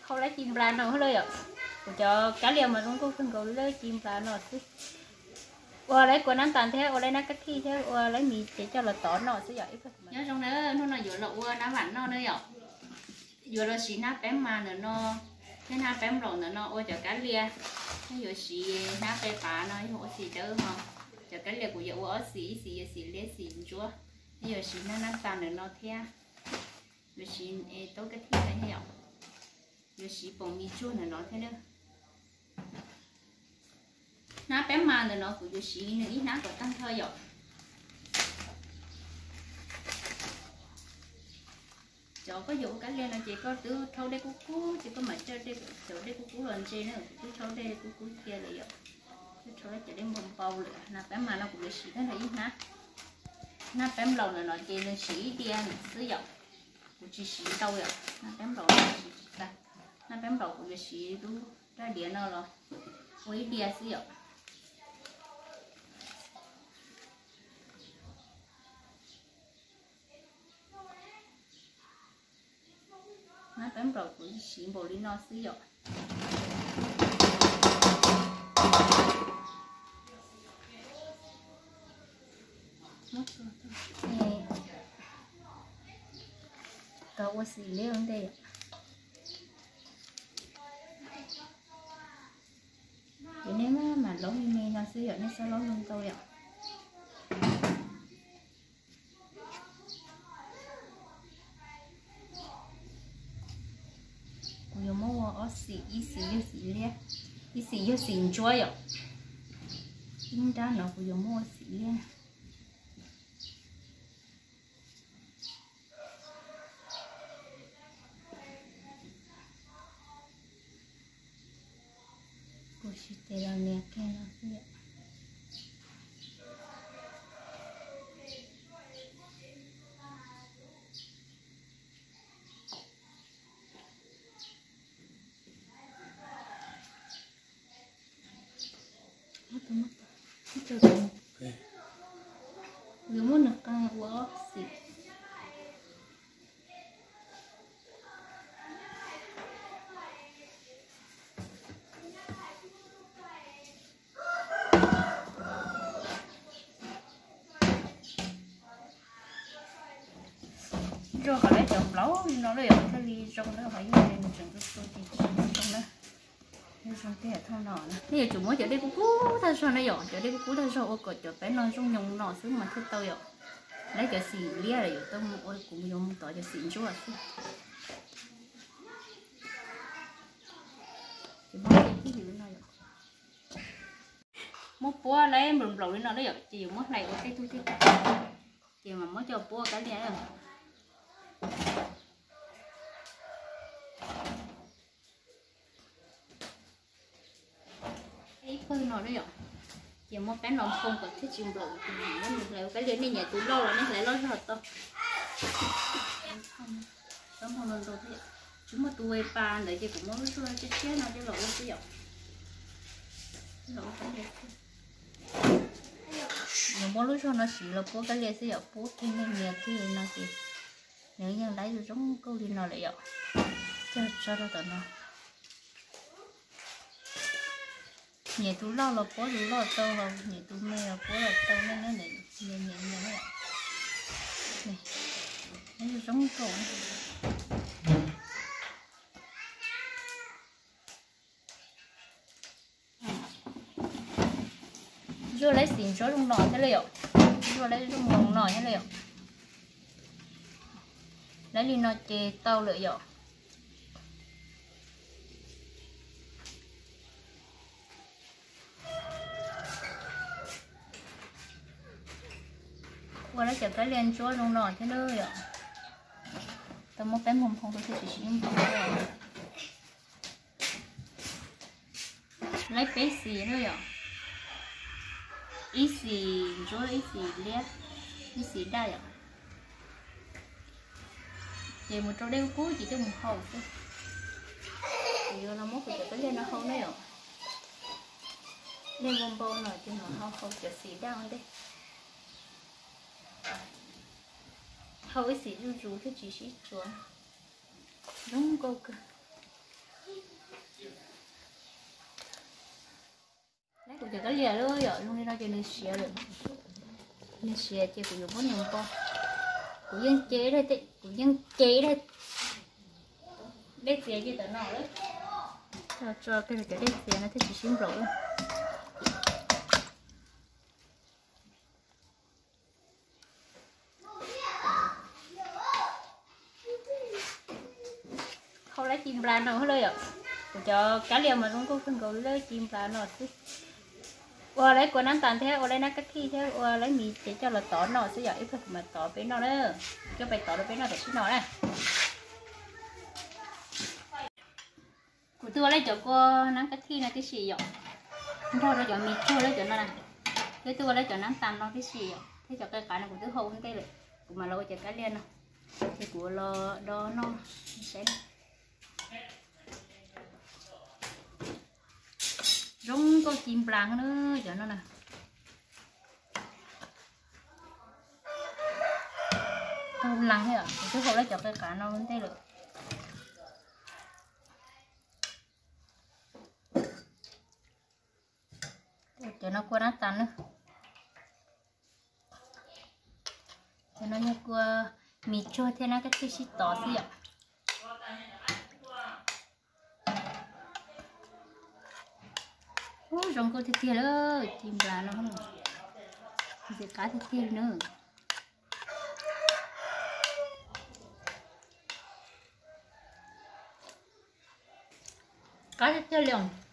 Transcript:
Hau lab ci nplas no lawm yom. Kuv cov kab lia mas zoo nkauj kawg nkaus li lab ci nplas no xwb. Ua lab kua nab tas thiab ua lab nab kab thij thiab ua lab mis ces coj los tov no xwb yom. Nyob zoo na, hnub no yuav los ua nab vam noj na yom. Yuav los siv hnab peeb mas ntawm no thiab hnab peeb nplaum ntawm no ua cov kab lia. Neb yuav siv hnab pe pav no yog ua xim dawb ho. Cov kab lia kuv yuav ua ob xim, ib xim yog xim liab xim ntsuab. Neb yuav siv hnab nab tas ntawm no thiab. Yuav siv taub kab thij thiab yom. Yuav siv poom mis tsuag ntawm no thiab na. Hnab peeb mas ntawm no kuv yuav siv nws ib hnab kom tag nrho yom. Cov koj yuav ua kab lia no ces koj twb rhaub dej kub kub ces koj mam coj cov dej kub kub los ntse na, kuv twb rhaub dej kub kub cia lawm yom. Twb rhaub cov dej npau npau lawm. Hnab peeb mas no kuv yuav siv tag nrho ib hnab. Hnab peeb nplaum ntawm no ces nws siv ib diav xwb yom. Kuv tsis siv ntau yom, hnab peeb nplaum no siv tsis tag. Hnab peeb nplaum kuv yuav siv lub raj diav no los ua ib diav xwb yom. Hnab peeb nplaum kuv siv npaum li no xwb yom. Tau ua xim liab ua ntej. Ces nej mam laub me me no xwb yom, nej txhob laub zoo ntau yom. Kuv yuav muab ua ob xim, ib xim yog xim liab, ib xim yog xim ntsuab yom. Ib nrab no kuv yuav muab ua xim liab. Kuv siv tes los nias kiag no xwb. Yuav muab nws qee ua ob xim. Ntsuag qhov lawv cov nplaum li no lawm yom, thiaj li zoo na, qhov yog nws tseem tu tu ces tsis zoo na. Zoo tiag thooj no na. Nej yuav tsum muab cov dej kub kub tag zog na yom, cov dej kub kub tag zog ua kom cov peeb no zoo nyoos no xwb mas thiaj tau yom. Lawv cov xim liab lawm yuav tau mus ua, kuv yuav mus tov cov xim ntsuab xwb. Ces muab tej twj ywm no yom. Muab puab lawv nplaum nplaum li no na yom, ces yuav muab hlais ua tej tug tej tug, ces mas muab coj puab kab liaj. Ib pawg no na yom, ces muab peeb los nphoo kom thiaj tsis nplaum, muab nws hlais ua kab liaj. Nej nyiam tus loj los nej hlais loj zog tau. Tsis muaj tus pas ntawd ces kuv muab lub zog tshiab tshiab no coj los ua xwb yom. Yuav muab lub zog no siv los puab kab liaj xwb yom, puab kiag nej nyias kiag li no ces nws yeej laib zoo zoo nkauj li no lawm yom. Coj tso rau tom no. Nyiam tus loj los puab tus loj tau, nyiam tus me los puab los tau, nej nyiam nyiam. Nws zoo zoo nkauj. Zuaj lawv xim ntsuab zoo no thiab lawm yom. Zuaj lawv zoo no thiab lawm yom. Lawv li no ces tau lawm yom. Ua lawv cov kab liaj ntsuab zoo no thiab lawm yom. Tau muab peeb nphoo nphoo rau thiaj tsis sib nphoo. Lawv peb xim na yom, ib xim ntsuab, ib xim liab, ib xim daj yom. Ces mus rau dej kub ces coj mus hau xwb. Ces yuav los muab kuv cov kab liaj no hau na yom. Dej npau npau no ces mam hau hau cov xim daj ua ntej. Hau ib xim zuj zus thiaj tsis sib tsuav. Zoo nkauj kawg. Yom, zoo li no ces nws siav lawm. Nws siav ces kuv yuav muab nws npo. Kuv yeej ce, kuv yeej ce dej txias ci tam no lawm. Tso cov dej txias no thiaj tsis sib nplaum. Hau lawv ci nplas no lawm yom. Kuv cov kab lias mas zoo nkauj kawg nkaus li lawv ci nplas no xwb. Ua lawv kua nab tas thiab ua lawv nab kab thij thiab ua lawv mis ces coj los tov noj xwb yom. Ib pliag kuv mam tov peb noj na. Coj peb tov rau peb noj tam sim no na. Kuv twb ua lawv cov kua nab kab thij no tib si yom, nrog rau cov mis tsuag lawv cov no na, thiab twb ua lawv cov nab tas no tib si yom, thiab cov qe qav no kuv twb hau ua ntej lawm. Kuv mam los ua cov kab lias no, ces kuv los do noj saib. Zoo nkauj ci nplas na cov no na. Tau lees thiab, kuv twb hau lawv cov qe qav no ua ntej lawm. Cov no kua nab tas na. Cov no yog kua mis tsuag thiab nab kab thij sib tov xwb yom. Ub, zoo nkauj tiag tiag lawm, ci nplas no, ntxim qab tiag tiag na. Qab tiag tiag li os.